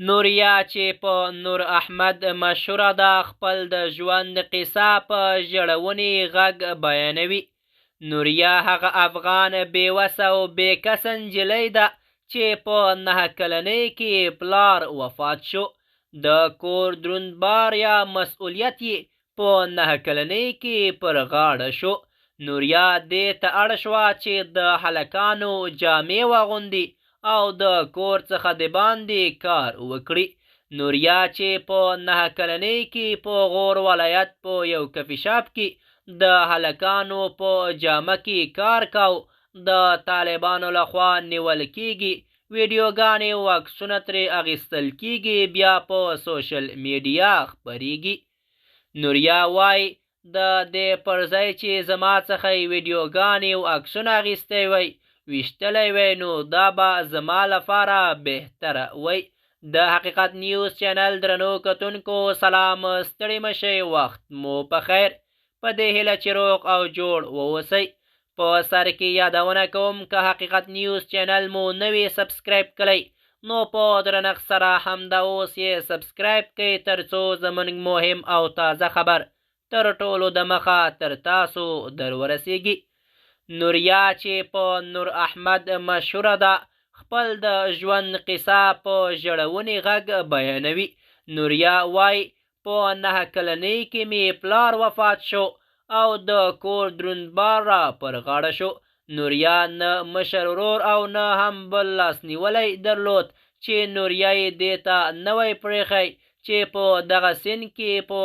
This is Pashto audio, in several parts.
نوریا چې په نور احمد مشهوره ده، خپل د ژوند قصه په ژړوني غږ بیانوي. نوریا هغه افغان بې وسه او بې کسه نجلۍ ده چې په 9 کلنۍ کې پلار وفات شو. د کور دروند بار یا مسؤلیت یې په 9 کلنۍ کې پر غاړه شو. نوریا دې ته اړ شوه چې د هلکانو جامې واغوندي او د کور څخه د باندې کار وکړي. نوریا چې په 9 کلنۍ کې په غور ولایت په یو کافي شاپ کې د هلکانو په جامه کې کار کاو، د طالبانو لخوا نیول کیږي، ویډیوګانې او عکسونه ترې اخیستل کیږي، بیا په سوشل میډیا خپریږي. نوریا وایي، د دې پر ځای چې زما څخه یې ویډیوګانې او عکسونه اخیستی وای، ویشتلی وای، نو دا به زما لپاره بهتره وای. د حقیقت نیوز چینل درنو کتونکو سلام، ستړي مه شئ، وخت مو په خیر. په دې هیله چې روغ او جوړ واوسئ. په سر کې یادونه کوم، که حقیقت نیوز چینل مو نه وي سبسکرایب کړی، نو په درنښت سره همدا اوس یې سبسکرایب کړئ، ترڅو زموږ مهم او تازه خبر تر ټولو دمخه تر تاسو در ورسیږي. نوریا چې په نور احمد مشهوره ده، خپل د ژوند قصه په ژړوني غږ بیانوي. نوریا وایي، په 9 کلنۍ کې مې پلار وفات شو او د کور دروند بار را پر غاړه شو. نوریا نه مشر ورور او نه هم بل لاس نیولی درلود چې نوریا یې دې ته نه وای پرېښی چې په دغه سن کې په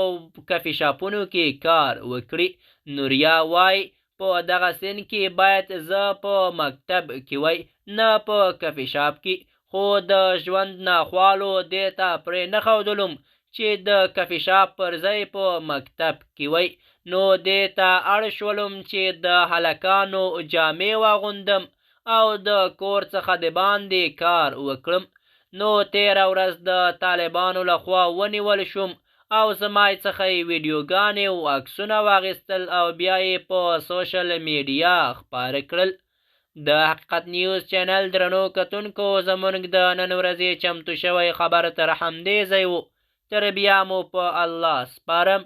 کافي شاپونو کې کار وکړي. نوریا وایي، په دغه سن کې باید زه په مکتب کې وای، نه په کافي شاپ کې، خو د ژوند ناخوالو دې ته پرې نه ښودلم چې د کافي شاپ پر ځای په مکتب کې وای، نو دې ته اړ شولم چې د هلکانو جامې واغوندم او د کور څخه د باندې کار وکړم. نو تېره ورځ د طالبانو لخوا ونیول شوم او زما څخه یې ویډیوګانې او عکسونه واخیستل او بیا یې په سوشل میډیا خپاره کړل. د حقیقت نیوز چینل درنو کتونکو، زموږ د نن ورځې چمتو شوی خبر تر همدې ځای و. تر بیا مو په الله سپارم.